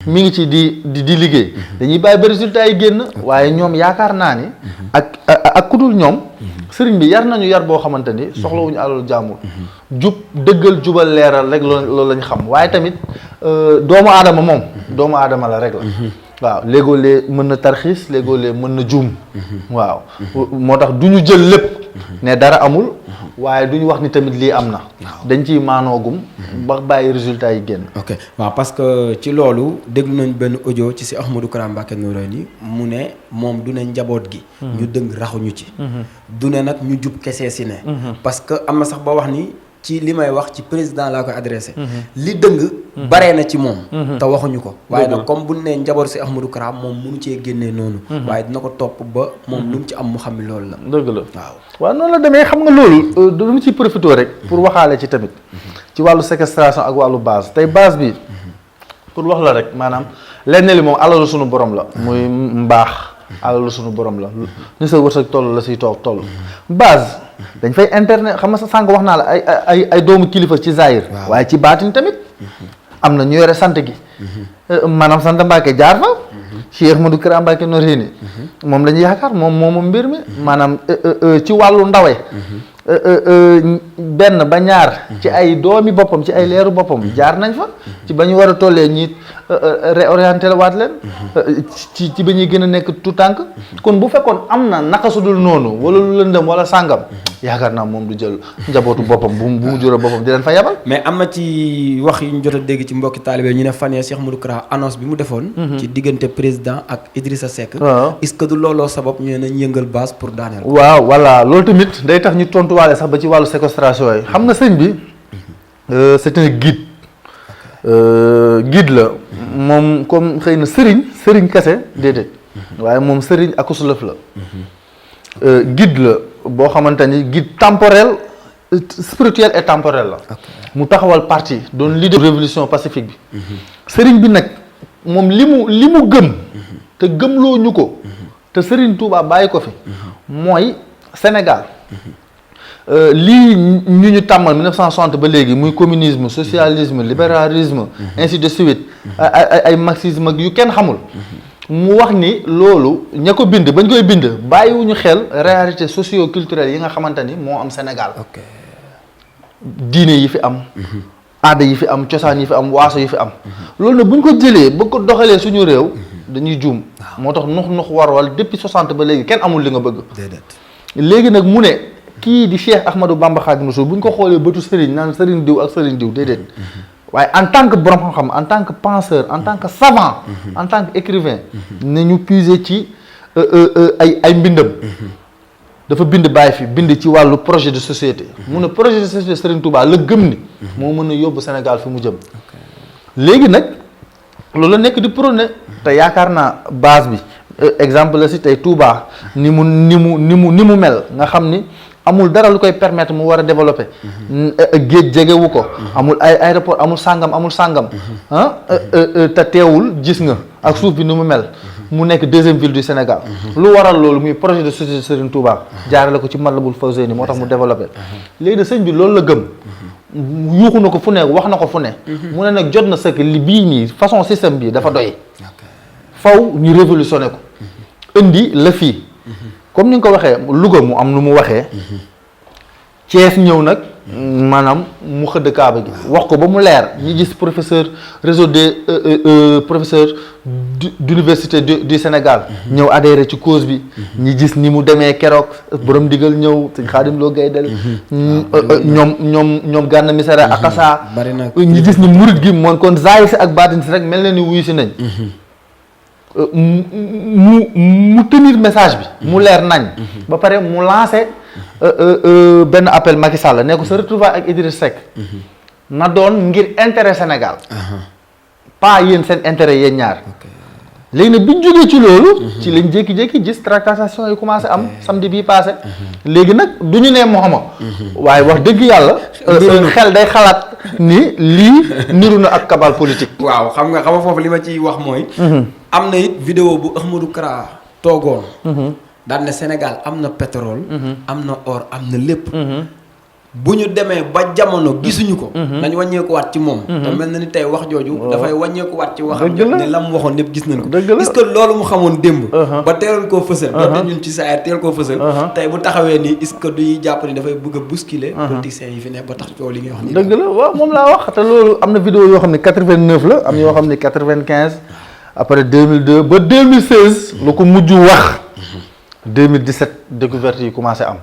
mi ngi ci di liggéey dañuy bàyyi ba résultat yi génn waaye ñoom yaakaar naa ni ak ku dul ñoom sëriñ bi yar nañu yar boo xamante ni soxlawuñu alalu jàmbur jub dëggal jubal leeral rek loolu lañ xam waaye tamit doomu aadama moom doomu aadama la rek la waaw léegoo-lee mën na tarxiis léegoo-lee mën na juum waaw moo tax du ñu jël lépp ne dara amul waaye du ñu wax ni tamit lii am na dañ ciy maanoogum ba bàyyi résultat yi génn ok waaw parce que ci loolu déglu nañ benn audio ci si Ahmadou Kara Li mu ne moom du ne njaboot gi ñu dëng raxuñu ci du ne nag ñu jub kese si ne parce que am na sax ba wax ni ci li may wax ci président laa koy adressé li dëng baree na ci moom te waxuñu ko waaye nag comme bu ne njaboot si Ahmadou Kara moom munu cee génnee noonu waaye dina ko topp ba moom lu mu ci am mu xam ni loolu la dëgg la waaw noonu la demee xam nga loolu dama ciy profité rek pour waxaale ci tamit ci wàllu séquestration ak wàllu base tey base bi pour wax la rek maanaam lenn li moom alalu suñu borom la muy mbaax alalu suñu borom la ni sa wërsëg toll la siy toll base dañ fay internet xam nga sa sànq wax naa la ay doomu kilifa ci Zahir waaye ci baatin tamit am na ñu yore sant gi maanaam sant Mbacke jaar fa Cheikh Modou Kara Mbacke Noreyni moom la ñu yaakaar moom mbir mi maanaam ci wàllu ndawe benn ba ñaar ci ay doomi boppam ci ay leeru boppam jaar nañ fa ci ba ñu war a tollee ñi réorienté la waat leen ci ba ñuy gën a nekk tout tànk kon bu fekkoon am na naka su dul noonu wala lu lëndëm wala sàngam yaakaar naa moom du jël njabootu boppam bu mu jural boppam di leen fa yabal. mais am na ci wax yu ñu jot a dégg ci mbokki taalibe ñu ne fan yii Cheikh Modou Kara annonce bi mu defoon. ci diggante président ak Idrissa Seck. est-ce que du looloo sabab ñu ne nañ yëngal base pour daaneel. waaw voilà loolu tamit day tax ñu tontuwaale sax ba ci wàllu séquestration yi xam nga sëñ bi c'est un guide. guide la moom comme xëy na sëriñ kese déedéet waaye moom sëriñ ak usulëf la guide la boo xamante ni guide temporel spirituel et temporel la mu taxawal parti doon leader révolution pacifique bi sëriñ bi nag moom li mu gëm te gëmloo ñu ko te sëriñ Touba bàyyi ko fi mooy Sénégal lii ñu tàmmal 1960 ba léegi muy communisme socialisme libéralisme ainsi de suite ay marxisme ak yu kenn xamul mu wax ni loolu ña ko bind bañ koy bind bàyyiwuñu xel réalité socio-culturelle yi nga xamante ni moo am Sénégal diine yi fi am aada yi fi am cosaan yi fi am waaso yi fi am loolu nag bu ñu ko jëlee ba ko doxalee suñu réew dañuy juum moo tax nux warwal depuis 60 ba léegi kenn amul li nga bëgg léegi nag mu ne kii di Cheikh Ahmadou Bamba Khadimou Rassoul bu ñu ko xoolee bëtu sëriñ naan sëriñ diw ak sëriñ diw déedéet waaye en tant que borom xam-xam en tant que penseur en tant que savant en tant que écrivain nañu puiser ci ay mbindam dafa bind bàyyi fi bind ci wàllu projet de société mu ne projet de société Serigne Touba la gëm ni moo mën a yóbbu Sénégal fi mu jëm léegi nag loolu la nekk di prôné te yaakaar naa base bi exemple la si tey Touba ni mu mel nga xam ni amul dara lu koy permettre mu war a développer géej jegewu ko amul ay aéroport amul sàngam te teewul gis nga ak suuf bi ni mu mel mu nekk deuxième ville du Sénégal lu waral loolu muy projet de société Serigne Touba jaarale ko ci Matlabul Fawzeyni moo tax mu développé léegi de sëñ bi loolu la gëm yuuxu na ko fu ne wax na ko fu ne mu ne nag jot na sëkk li bii nii façon système bii dafa doy faw ñu révolutionné ko indi la fii comme ni nga ko waxee Louga mu am lu mu waxee Thiès ñëw nag maanaam mu xëdd kaaba gi wax ko ba mu leer ñi gis professeur réseau des professeurs d'université du Sénégal ñëw adhéré ci cause bi ñi gis ni mu demee keroog borom digal ñëw sëñ Xaadim Lo Gaydel ñoom Gana Messere Akassa ñi gis ni murit gi moom kon zaahir si ak baatin si rek mel na ni wuyu si nañ mu tenir message bi mu leer nañ ba pare mu lancé benn appel Macky Sall ne ko sa retrouvaille ak Idriss Seck na doon ngir intérêt Sénégal pas yéen seen intérêt yéen ñaar léegi nag bi ñu jógee ci loolu ci lañ jékki-jékki gis tractation yi commencé am samedi bii passé léegi nag du ñu nee Mouhamad waaye wax dëgg yàlla xel day xalaat ni lii niru na ak cabale politique waaw xam nga foofu li ma ciy wax mooy am na it vidéo bu Ahmadou Kara toogoon daan ne Sénégal am na pétrole am na or am na lépp bu ñu demee ba jamono gisuñu ko. nañ wàññeekuwaat ci moom. te mel na ni tey wax jooju. dafay wàññeekuwaat ci waxam. ne la mu waxoon lépp gis nañ ko. est-ce que loolu mu xamoon démb. ba teeloon koo fësal. doonte ñun ci saa teel koo fësal. tey bu taxawee nii est-ce que duy jàpp ni dafay bëgg a bousculer. politiciens yi fi ne ba tax coow li nga wax nii. dëgg la waaw moom laa wax te loolu am na vidéo yoo xam ne 89 la am yoo xam ne 95 après 2002 ba 2016 lu ko mujj wax. 2017 découverte yi commencé am.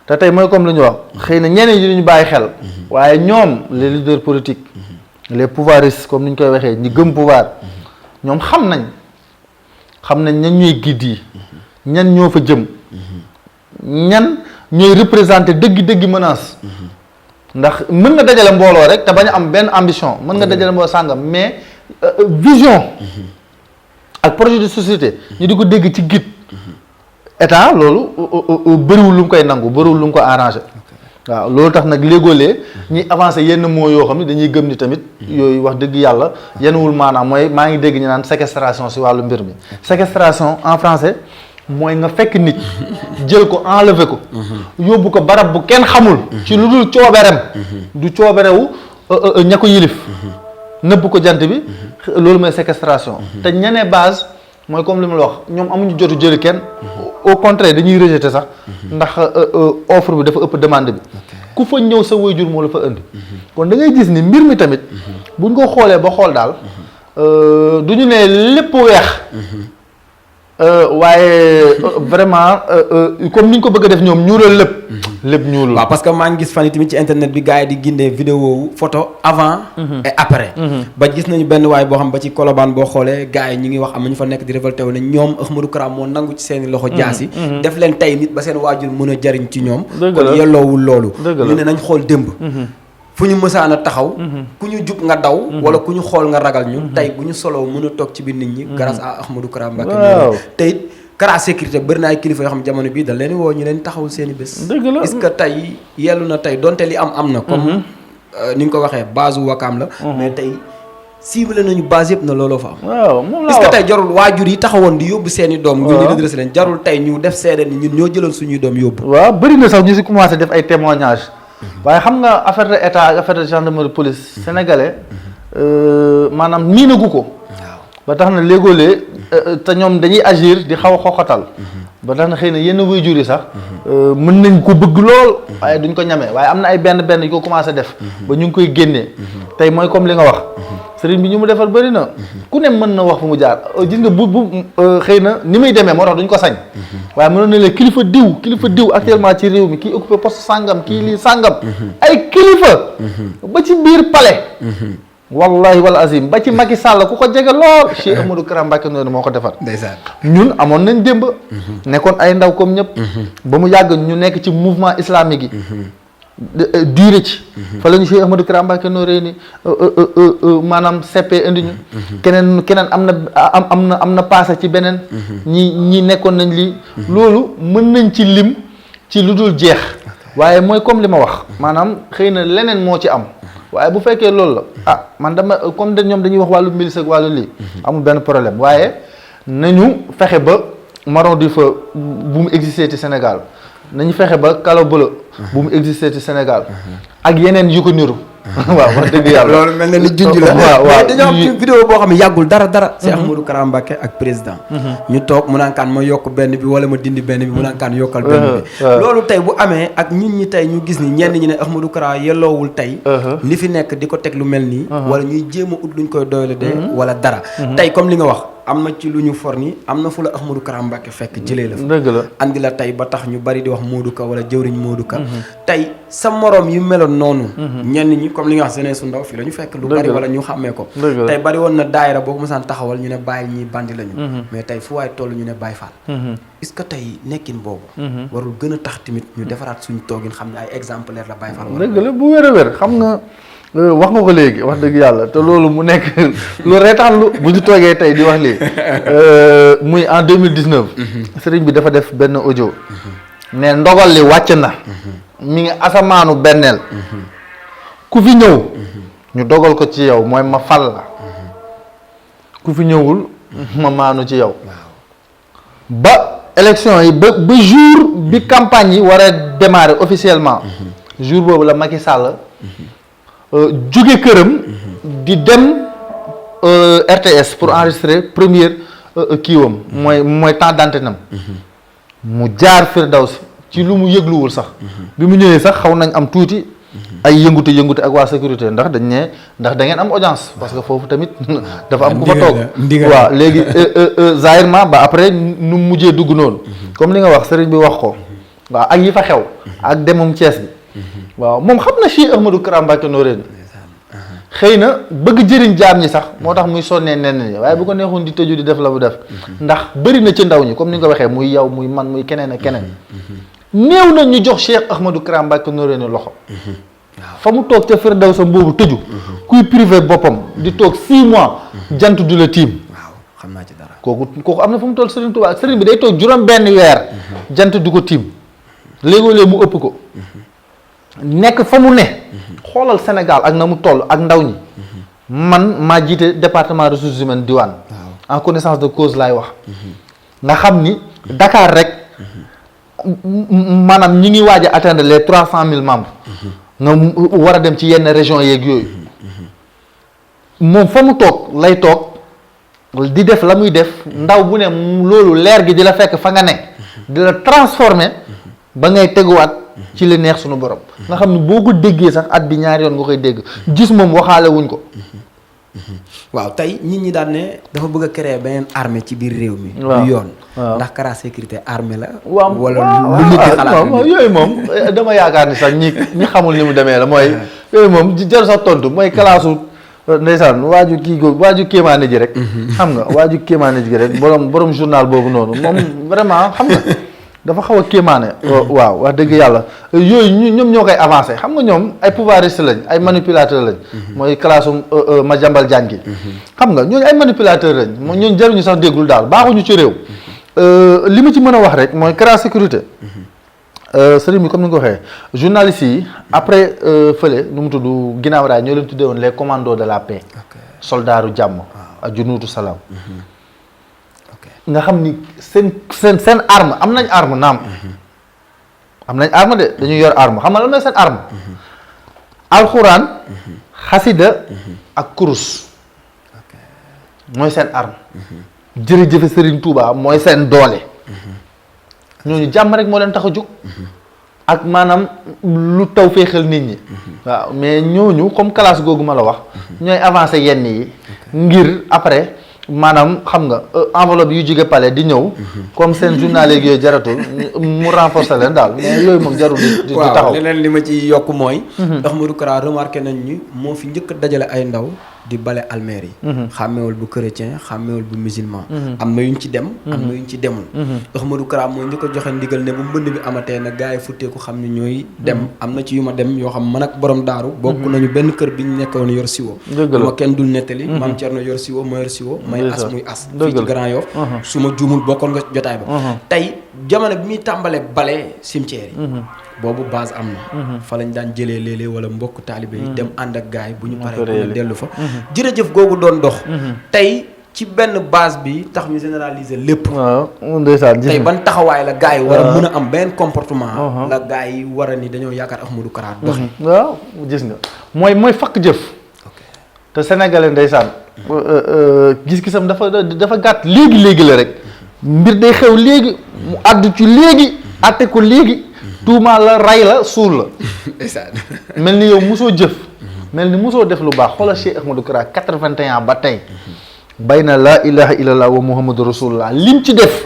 te tey mooy comme lu ñu wax xëy na ñeneen yi ñu bàyyi xel. waaye ñoom les leaders politiques. les pouvoiristes comme ni ñu koy waxee ñi gëm pouvoir. ñoom xam nañ ñan ñooy guide yi. ñan ñoo fa jëm. ñan ñooy représenter dëggi menace. ndax mën nga dajale mbooloo rek te bañ a am benn ambition mën nga dajale mbooloo sàngam mais vision. ak projet de société. ñu di ko dégg ci guide. état loolu bëriwul lu mu koy nangu bëriwul lu mu ko arrangé. waaw loolu tax nag léegoolee ñuy avancé yenn mots yoo xam ne dañuy gëm ni tamit yooyu wax dëgg yàlla yenuwul maanaam mooy maa ngi dégg ñu naan séquestration si wàllu mbir mi. séquestration en français mooy nga fekk nit jël ko enlever ko. yóbbu ko barab bu kenn xamul. ci lu dul cooberem. du cooberewu ña ko yilif. nëbb ko jant bi. loolu mooy séquestration. te ñenee base mooy comme li ma la wax ñoom amuñu jotu jëli kenn. au contraire dañuy rejeter sax. ndax offre bi dafa ëpp demande bi. ku fa ñëw sa waajur moo la fa indi. kon da ngay gis ni mbir mi tamit buñ ko xoolee ba xool daal du ñu ne lépp weex. waaye vraiment comme ni ñu ko bëgg a def ñoom ñuulal lépp ñuulul. waaw parce que maa ngi gis fan yi tamit ci internet bi gars yi di génnee vidéo wu photo avant. et après. ba gis nañu benn waay boo xam ba ci Colobane boo xoolee gars yi ñu ngi wax am na ñu fa nekk di révolté wu ne ñoom Ahmadou Kara moo nangu ci seeni loxo jaas yi. def leen tey nit ba seen waajur mën a jariñ ci ñoom. kon yelloowul loolu. ñu ne nañ xool démb. fu ñu mësaan a taxaw. ku ñu jub nga daw. wala ku ñu xool nga ragal ñu. tey bu ñu soloo mën a toog ci biir nit ñi. grâce à Ahmadou Kara Mbacké. waaw te it Kara sécurité bëri na ay kilifa yoo xam jamono bii da leen woo ñu leen taxawul seen i bés. dëgg la est-ce que tey yellu na tey donte li am na. comme ni nga ko waxee base wakaam la. mais tey ciblé nañu base yëpp na looloo fa am. waaw moom la est-ce que tey jarul waajur yi taxawoon di yóbbu seen i doom. ñu redressé leen jarul tey ñu def seede ni ñun ñoo jëloon suñuy doom yóbbu. waaw bëri na sax ñu si commencé def ay témoignages. waaye xam nga affaire de état ak affaire de gendarmerie police sénégalais maanaam miinagu ko. ba tax na léegoolee te ñoom dañuy agir di xaw a xoxatal. ba tax na xëy na yenn waajur yi sax mën nañ ko bëgg lool waaye duñ ko ñamee waaye am na ay benn yu ko commencé def. ba ñu ngi koy génnee. tey mooy comme li nga wax. sëriñ bi ñu mu defal bëri na. ku ne mën na wax fu mu jaar gis nga bu xëy na ni muy demee moo tax duñ ko sañ. waaye mënoon na leen kilifa diw actuellement ci réew mi kii occupé poste sàngam kii lii sàngam. ay kilifa. ba ci biir palais. wallahi wal azim ba ci Macky Sall ku ko jege lool. Cheikh Ahmadou Kara Mbacké noonu moo ko defar. ndeysaan ñun amoon nañ démb. nekkoon ay ndaw comme ñëpp. ba mu yàgg ñu nekk ci mouvement islamique yi. diire ci. fa la ñu Cheikh Ahmadou Kara Mbacké Noreyni maanaam seppee indi ñu. keneen am na passé ci beneen. ñi nekkoon nañ lii. loolu mën nañ ci lim ci lu dul jeex. waaye mooy comme li ma wax. maanaam xëy na leneen moo ci am. waaye bu fekkee loolu la man dama comme ñoom dañuy wax wàllu milice ak wàllu lii. amul benn problème waaye nañu fexe ba marron du feu bu mu exister ci Sénégal nañu fexe ba kalo bëla bu mu exister ci Sénégal ak yeneen yu ko niru. waaw wax dëgg yàlla loolu mel na ni junj la. waaw dañoo am ci vidéo boo xam ne yàggul dara. c'est Ahmadou Kara Mbacké ak président. ñu toog mu naan kaan ma yokk benn bi wala ma dindi benn bi mu naan kaan yokkal benn bi. loolu tey bu amee ak ñun ñi tey ñu gis ni ñenn ñi ne Ahmadou Kara yelloowul tey. li fi nekk di ko teg lu mel nii. wala ñuy jéem a ut luñ koy doyale de. wala dara. tey comme li nga wax. am na ci lu ñu forni am na fu la Ahmadou Kara Mbacké fekk jëlee la fa. dëgg la andi la tey ba tax ñu bari di wax Modou Ka wala jëwriñ Modou Ka. tey sa morom yu meloon noonu. ñenn ñi comme li nga wax jeunesse su ndaw fii la ñu fekk. lu bari wala ñu xàmmee ko. tey bari woon na daayira boo ko mësaan taxawal ñu ne bàyyi ñi bandi lañu. mais tey fu waay toll ñu ne Baye Fall. est-ce que tey nekkin boobu. warul gën a tax tamit ñu defaraat suñu toogin xam ne ay exemplaire la Baye Fall. dëgg la bu wér a wér xam nga. wax nga ko léegi wax dëgg yàlla te loolu mu nekk lu reetaan lu bu ñu toogee tey di wax lii muy en 2019. sëriñ bi dafa def benn audio. ne ndogal li wàcc na. mi ngi asamaanu benneel. ku fi ñëw. ñu dogal ko ci yow mooy ma fal la. ku fi ñëwul. ma maanu ci yow. ba élection yi ba jour bi campagne yi war a démarrer officiellement. jour boobu la Macky Sall jóge këram di dem RTS pour enregistrer première kiiwam mooy temps d'antenne am mu jaar Firdawsi ci lu mu yëgluwul sax bi mu ñëwee sax xaw nañ am tuuti ay yëngute ak waa sécurité ndax dañ ne ndax da ngeen am audience parce que foofu tamit dafa am ku fa toog waaw léegi zahirement ba après nu mujjee dugg noonu comme li nga wax sëriñ bi wax ko waaw ak yi fa xew ak demum Thiès bi waaw moom xam na Cheikh Ahmadou Kara Mbacké Noreyni xëy na bëgg jëriñ jaam ñi sax moo tax muy sonnee nen ñi waaye bu ko neexoon di tëju di def la bu def ndax bëri na ci ndaw ñi comme ni nga ko waxee muy yow muy man muy keneen ak keneen néew na ñu jox Cheikh Ahmadou Kara Mbacké Noreyni loxo fa mu toog ca Firdawsa boobu tëju kuy privé boppam di toog 6 mois jant du la tiim waaw xam naa ci dara kooku am na fu mu toll Serigne Touba Serigne bi day toog juróom benn weer jant du ko tiim léegoo-léeg mu ëpp ko nekk fa mu ne xoolal Sénégal ak na mu toll ak ndaw ñi man maa jiite département ressources humaines diwaan en connaissance de cause laay wax nga xam ni Dakar rek maanaam ñi ngi waaj a atteindre les 300 000 membres nga war a dem ci yenn régions yeeg yooyu moom fa mu toog lay toog di def la muy def ndaw bu ne loolu leer gi di la fekk fa nga ne di la transformer ba ngay teguwaat ci li neex suñu borom nga xam ne boo ko déggee sax at bi ñaari yoon nga koy dégg gis moom waxaale wuñ ko waaw tey nit ñi daan ne dafa bëgg a créer beneen armée ci biir réew mi du yoon ndax Kara sécurité armée la wala lu nit di xalaat yooyu moom dama yaakaar ni sax ñi xamul ni mu demee la mooy yooyu moom jaru sax tontu mooy kalaasu ndeysaan waaju kéemaane ji rek xam nga waaju kéemaane ji rek borom journal boobu noonu moom vraiment xam nga dafa xaw a kéemaane waaw wax dëgg yàlla yooyu ñoom ñoo koy avancé xam nga ñoom ay pouvoiriste lañ ay manipulateur lañ mooy classe Madiambal Diagne gi xam nga ñooñu ay manipulateur lañ ñooñu jaruñu sax déggul daal baaxuñu ci réew li ma ci mën a wax rek mooy Kara sécurité sëriñ bi comme ni nga ko waxee journalistes yi après fële nu mu tudd ginnaaw raay ñoo leen tuddee woon les commandos de la paix soldaaru jàmm ak junuutu salaam nga xam ni seen arme am nañ arme naam am nañ arme de dañuy yor arme xam nga lan mooy seen arme alxuraan xasida ak kurus mooy seen arme jërëjëfe Serigne Touba mooy seen doole ñooñu jàmm rek moo leen tax a jóg ak maanaam lu taw féexal nit ñi waaw mais ñooñu comme classe googu ma la wax ñooy avancé yenn yi ngir après maanaam xam nga enveloppe yu jóge palais di ñëw comme seen journal yeeg yooyu jaratul mu renforcer leen daal mais yooyu moom jarul di taxaw leneen li ma ci yokk mooy ndax Modou Kara remarqué nañ ni moo fi njëkk a dajale ay ndaw di bale almeer yi xàmmewul bu chrétien xàmmewul bu musulman am na yuñ ci dem am na yuñ ci demul ndax Modou Kara moo njëkk a joxe ndigal ne bu mbënd bi amatee na gars yi futteeku xam ne ñooy dem am na ci yu ma dem yoo xam man ak borom daaru bokk nañu benn kër bi ñu nekkoon yor siwo ma kenn dul nettali maam Thierno yor siwo ma yor siwo may as muy as fii ci Grand Yoff su ma juumul bokkoon nga jotaay ba tey jamono bi muy tàmbalee bale cimetière yi boobu base am na fa lañ daan jëlee léeg-léeg wala mbokk taalibe yi dem ànd ak gaay bu ñu paree ko na dellu fa jërëjëf googu doon dox tey ci benn base bi tax ñu généraliser lépp waaw ndeysaan tey ban taxawaay la gaay yi war a mën a am benn comportement la gaay yi war a ni dañoo yaakaar Ahmadou Kara doxi waaw gis nga mooy fakk jëf te sénégalais ndeysaan gis-gisam dafa gàtt léegi la rek mbir day xew léegi mu àddu ci léegi àtte ko léegi tuuma la ray la suul la mel ni yow mosoo jëf mel ni mosoo def lu baax xoolal Cheikh Ahmadou Kara 81 ba tey bay na laa ilaha illallah wa muhammadu rasulullah lim ci def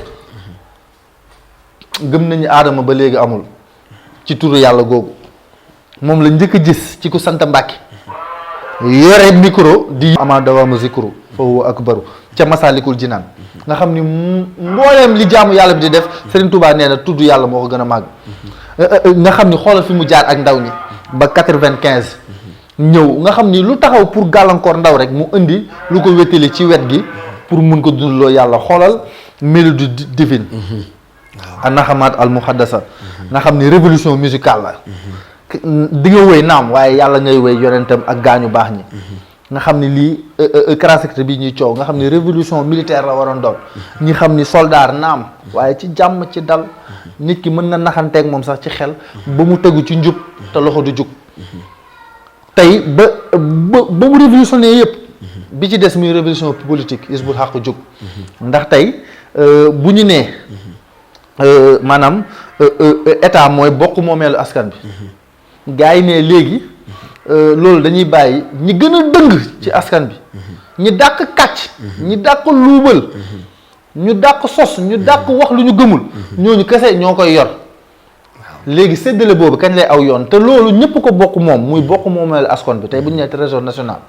gëm nañu aadama ba léegi amul ci turu yàlla googu moom la njëkk a gis ci ku sant Mbàkke yore micro di ama dawama zikru fa huwa akbaru ca Masaalikul Jinaan nga xam ni mbooleem li jaamu yàlla bi di def Serigne Touba nee na tudd yàlla moo ko gën a màgg nga xam ni xoolal fi mu jaar ak ndaw ñi ba 95 ñëw nga xam ni lu taxaw pour gàllankoor ndaw rek mu indi lu ko wéttali ci wet gi pour mun ko dundloo yàlla xoolal mélodie divine anaxamaat al muhaddasa nga xam ni révolution musicale la di nga wéy naam waaye yàlla ngay wéy yonentam ak gaañu baax ñi nga xam ni lii caractère bi ñuy coow nga xam ni révolution militaire la waroon doon ñi xam ni soldat naam waaye ci jàmm ci dal nit ki mën na naxanteeg moom sax ci xel ba mu tegu ci njub te loxo du jug tey ba mu révolutionné yëpp bi ci des muy révolution politique Hizbul Haq jug ndax tey bu ñu nee maanaam état mooy bokk moomeelu askan bi gars yi ne léegi loolu dañuy bàyyi ñi gën a dëng ci askan bi ñi dàq kàcc ñi dàq luubal ñu dàq sos ñu dàq wax lu ñu gëmul ñooñu kese ñoo koy yor léegi séddale boobu kañ lay aw yoon te loolu ñëpp ko bokk moom muy bokk moomeelu askan bi tey bu ñu nee trésor national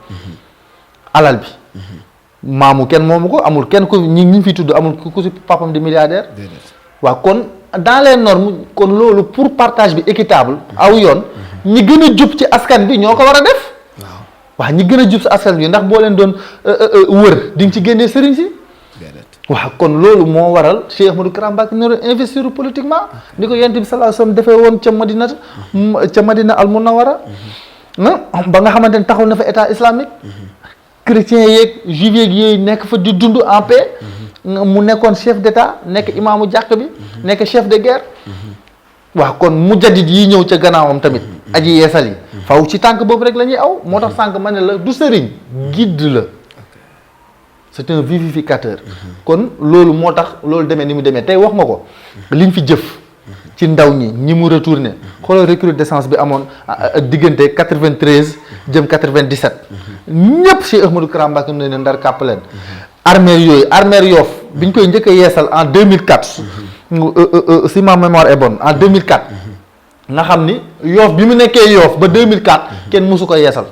alal bi maamu kenn moomu ko amul kenn ku ñi fi tudd amul ku si papam di milliardaire waaw kon dans les normes kon loolu pour partage bi équitable aw yoon ñi gën a jub ci askan bi ñoo ko war a def waaw ñi gën a jub ci askan bi ndax boo leen doon wër di nga ci génnee sëriñ si waaw kon loolu moo waral Cheikh Modou Kara Mbacké ñoo investir politiquement ni ko Yonent bi sallallahu alayhi wasallam defee woon ca Madina al Munawwara ba nga xamante ne taxaw na fa état islamique chrétiens yeeg juifs yeeg yooyu nekk fa di dund en paix mu nekkoon chef d'état nekk imaamu jàkk bi nekk chef de guerre waaw kon mujaddid yi ñëw ca gannaawam tamit aji yeesal yi faw ci tànk boobu rek la ñuy aw moo tax sànq ma ne la du sëriñ guide la c'est un vivificateur kon loolu moo tax loolu demee ni mu demee tey wax nga ko liñ fi jëf ci ndaw ñi mu retourné xoolal recrudescence bi amoon diggante 93 jëm 97 ñëpp Cheikh Modou Kara Mbacké ne ne ndar kàpp leen armère Yoff bi ñu koy njëkk a yeesal en 2004 si ma mémoire est bonne en 2004 nga xam ni Yoff bi mu nekkee Yoff ba 2004 kenn mosu ko yeesal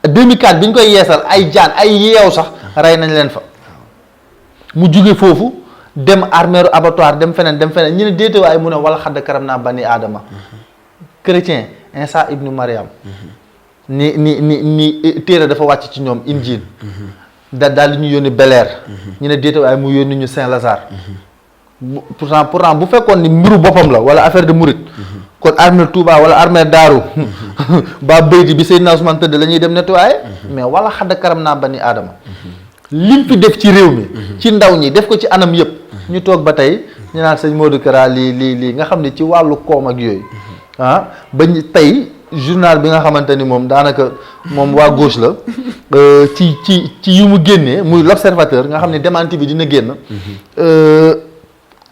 2004 bi ñu koy yeesal ay jaan ay yeew sax rey nañ leen fa mu jóge foofu dem armeeru abattoir dem feneen ñu ne déetewaay mu ne wala xadd karam naa bani aadama chrétien Isa ibnu Mariam ni téere dafa wàcc ci ñoom injil daal di ñu yónni Bel-Air ñu ne déetewaay mu yónni ñu Saint-Lazare pourtant bu fekkoon ni mbiru boppam la wala affaire de mouride kon armée Touba wala armée Daaru ba bayti bi Seydina Ousmane tëdd la ñuy dem nettoyer mais wala xadd karam naa bani aadama lim fi def ci réew mi ci ndaw ñi def ko ci anam yëpp ñu toog ba tey ñu naan sëñ Modou Kara lii nga xam ne ci wàllu koom ak yooyu bañ tey journal bi nga xamante ni moom daanaka moom waa gauche la ci yu mu génnee muy l'observateur nga xam ne démenti bi dina génn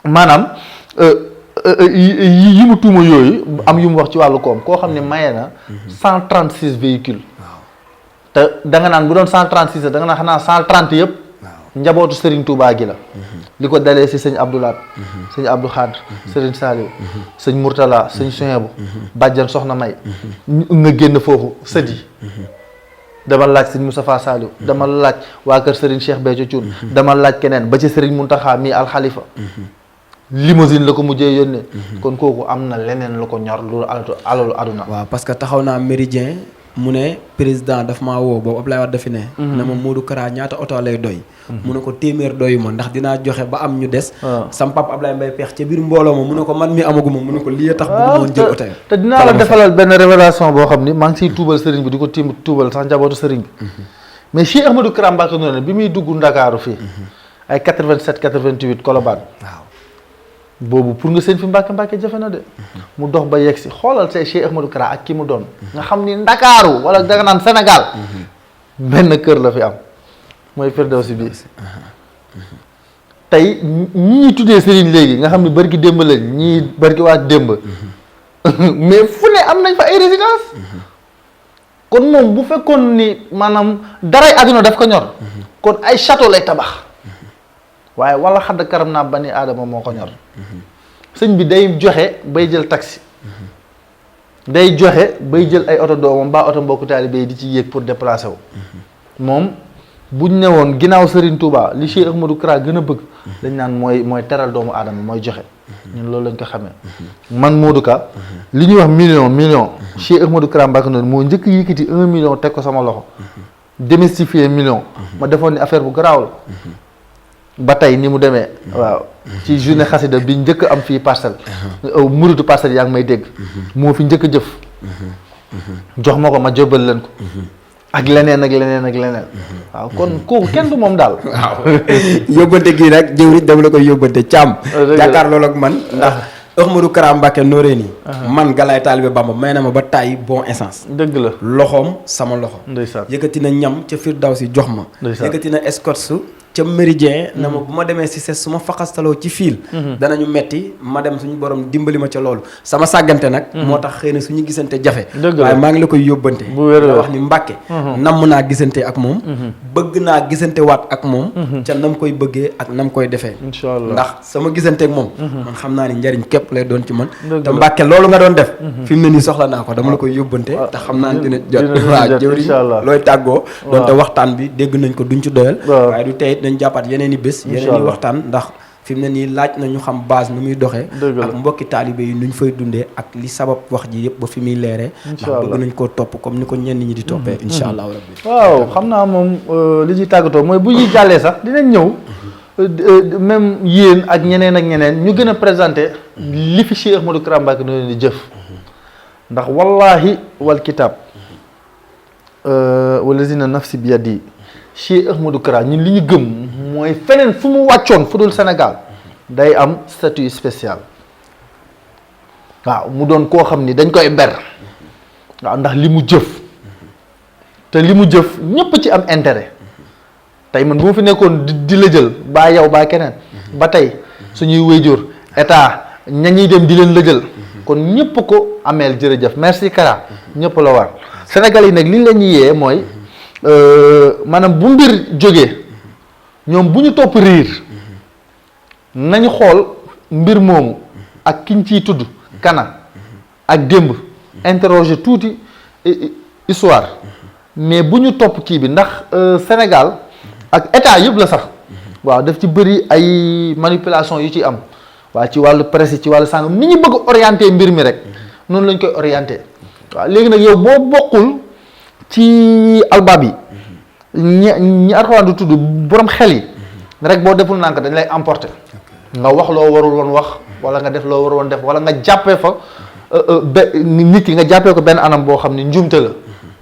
maanaam yi mu tuuma yooyu am yu mu wax ci wàllu koom koo xam ne maye na 136 véhicules te da nga naan bu doon 136 da nga naan xanaa 130 yëpp njabootu Serigne Touba gi la li ko dalee si sëñ Abdoulaat sëñ Abdou Khadre Serigne Saliou sëñ Mourtala sëñ Souhaibou bàjjan soxna May nga génn foofu sët yi dama laaj sëñ Moustapha Saliou dama laaj waa kër Serigne Cheikh Béthio Thioune dama laaj keneen ba ci Serigne Mountakha mii alxalifa limousine la ko mujjee yónnee kon kooku am na leneen lu ko ñor lu alalu aduna waaw parce que taxaw naa Méridien mu ne président daf maa woo boobu Abdoulaye Wade dafi ne ne ma Modou Kara ñaata oto lay doy mu ne ko téeméer doyu ma ndax dinaa joxe ba am ñu des sam pap Abdoulaye Mbaye Peex ca biir mbooloo ma mu ne ko man mi amaguma mu ne ko lii tax bëgg moon jël oto yi te dinaa la defalal benn révélation boo xam ni maa ngi siy tuubal sëriñ bi di ko tuubal sax njabootu sëriñ bi mais Cheikh Modou Kara Mbacké noonu bi muy dugg Ndakaaru fii ay 87 88 Colobane waaw boobu pour nga seen fi Mbàkke jafe na de mu dox ba yegg si xoolal say Cheikh Ahmadou Kara ak ki mu doon nga xam ni Ndakaaru wala danga naan Sénégal benn kër la fi am mooy Firdawsi bi tey ñi tuddee sëriñ léegi nga xam ni barki démb lañ ñii barki waa démb mais fu ne am nañ fa ay résidence kon moom bu fekkoon ni maanaam daray àdduna daf ko ñor kon ay château lay tabax waaye wala xadd karam naa bani aadama moo ko ñor sëñ bi day joxe bay jël taxi day joxe bay jël ay oto doomam mbaa oto mbokku taalibe yi di ci yéeg pour déplacer wu moom buñ ne woon ginnaaw Serigne Touba li Cheikh Ahmadou Kara gën a bëgg dañ naan mooy teral doomu aadama mooy joxe ñun loolu lañ ko xamee man Modou Ka li ñuy wax million Cheikh Ahmadou Kara Mbacké noonu moo njëkk yëkkati 1 million teg ko sama loxo démystifier million ma defoon ni affaire bu garaaw la ba tey ni mu demee waaw ci journée xasida bi njëkk am fii Parcelles muritu Parcelles yaa ngi may dégg moo fi njëkk a jëf jox ma ko ma jóbal leen ko ak leneen ak leneen ak leneen. waaw kon kooku kenn du moom daal. waaw yóbbante gii nag jëwriñ dama la koy yóbbante Thiam. jàkkaarloo ak man ndax. Ahmadou Kara Mbacké Noreyni man Galaye Talibé Bamba may na ma ba tàyyi bon essence. dëgg la loxoom sama loxo. ndeysaan yëkkati na ñam ca Firdawsi jox ma. yëkkati na escorte ca Méridien na ma bu ma demee si ses su ma faxastaloo ci fiil danañu metti ma dem suñu borom dimbali ma ca loolu sama sàggante nag moo tax xëy na suñu gisante jafe waaye maa ngi la koy yóbbante nga wax ni Mbacké namm naa gisante ak moom bëgg naa gisante waat ak moom ca nam koy bëggee ak nam koy defee inshallah ndax sama gisante ak moom man xam naa ni njariñ képp lay doon ci man te Mbacké loolu nga doon def fi mu ne nii soxla naa ko dama la koy yóbbante te xam naa ni dina jot waaw jëwriñ looy tàggoo doonte waxtaan bi dégg nañ ko duñ ci doyal waaye du tey dañ jàppaat yeneen i bés yeneen i waxtaan ndax fi mu ne nii laaj na ñu xam base nu muy doxee ak mbokki taalibe yi nuñ fay dundee ak li sabab wax ji yëpp ba fi muy leeree ndax bëgg nañ koo topp comme ni ko ñenn ñi di toppee insha allahu rabbi waaw xam naa moom li ñuy tàggatoo mooy bu ñuy jàllee sax dinañ ñëw même yéen ak ñeneen ñu gën a présenté li fi Cheikh Ahmadou Kara Mbacké Noreyni di jëf ndax wallahi wal kitab walazina nafsi bi yadi Cheikh Ahmadou Kara ñun li ñu gëm mooy feneen fu mu wàccoon fu dul Sénégal day am statut spécial waaw mu doon koo xam ni dañ koy ber waaw ndax li mu jëf te li mu jëf ñépp ci am intérêt tey man bu ma fi nekkoon di la jël baa yow baa keneen ba tey suñuy wéyjur état ñañuy dem di leen la jël kon ñépp ko ameel jërëjëf merci Kara ñépp la war Sénégal yi nag li la ñuy yee mooy maanaam bu mbir jógee ñoom bu ñu topp riir nañu xool mbir moomu ak kiñ ciy tudd kana ak démb interroger tuuti histoire mais bu ñu topp kii bi ndax Sénégal ak état yëpp la sax waaw daf ci bëri ay manipulation yu ci am waaw ci wàllu presse ci wàllu sàngam ni ñu bëgg orienté mbir mi rek noonu lañ koy orienté waaw léegi nag yow boo bokkul ci albab yi ñi Alxuraan du tudd borom xel yi rek boo deful nànk dañ lay emporter nga wax loo warul woon wax wala nga def loo warul woon def wala nga jàppee fa nit ki nga jàppee ko benn anam boo xam ne njuumte la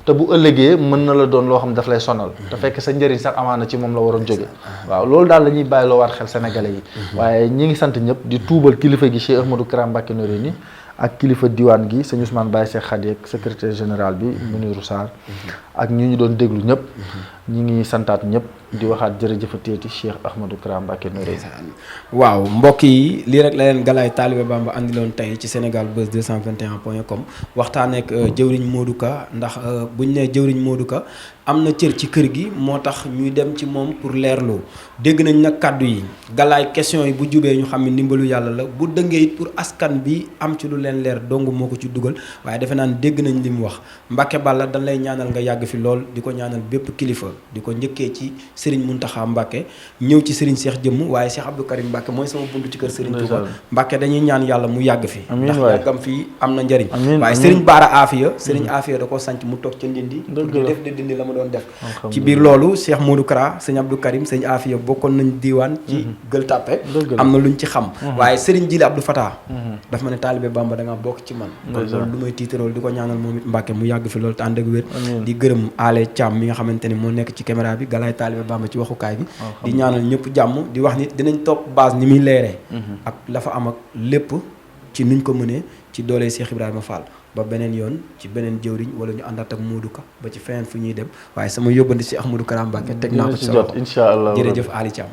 te bu ëllëgee mën na la doon loo xam ne daf lay sonal te fekk sa njëriñ sax amaana ci moom la waroon jóge waaw loolu daal la ñuy bàyyi loo waat xel sénégalais yi waaye ñi ngi sant ñëpp di tuubal kilifa gi Cheikh Ahmadou Kara Mbacké Noreyni ak kilifa diwaan gi sëñ Ousmane Baye Cheikh Khady ak secrétaire général bi Mounirou Sarr ak ñu doon déglu ñëpp ñi ngi santaat ñëpp di waxaat jërëjëfateeti Cheikh Ahmadou Kara Mbacké Noreyni waaw mbokk yi lii rek la leen Galaye Talibé Bamba andiloon tey ci Sénégal Buzz 221.com waxtaanee ak jëwriñ Modou Ka ndax buñ ne jëwriñ Modou Ka am na cër ci kër gi moo tax ñuy dem ci moom pour leerloo dégg nañ nag kàddu yi Galaye question yi bu jubee ñu xam ne ndimbalu yàlla la bu dëngee it pour askan bi am ci lu leen leer dong moo ko ci dugal waaye defe naan dégg nañ li mu wax Mbacké Balla dañ lay ñaanal nga yàgg fi lool di ko ñaanal bépp kilifa di ko njëkkee ci Serigne Mountakha Mbacké ñëw ci Serigne Cheikh jëmm waaye Cheikh Abdou Karim Mbacké mooy sama buntu ci kër Serigne Touba Mbacké dañuy ñaan yàlla mu yàgg fi ndax yàggam fii am na njariñ waaye Serigne Bara Afia Serigne Afia da ko sanc mu toog ca Ndindi pour di def di dindi la ma doon def ci biir loolu Cheikh Modou Kara sëñ Abdou Karim sëñ Afia bokkoon nañ diiwaan ci Gueule Tapée am na luñ ci xam waaye Serigne Jili Abdou Fatah daf ma ne Talibé Bamba da nga bokk ci man kon loolu lu may tiitarool di ko ñaanal moom it Mbacké mu yàgg fi loolu te ànd ak wér di gërëm Ale Thiam mi nga xamante ni moo nekk ci caméra bi Galaye Talibé Bamba ci waxukaay bi di ñaanal ñëpp jàmm di wax ni dinañ topp base ni muy leeree ak la fa am ak lépp ci nuñ ko mënee ci doolee Cheikh Ibrahima Fall ba beneen yoon ci beneen jëwriñ wala ñu àndaat ak Modou Ka ba ci feneen fu ñuy dem waaye sama yóbbandi ci Ahmadou Kara Mbacké teg naa ko ci sa loxo inshallah jërëjëf Ali Thiam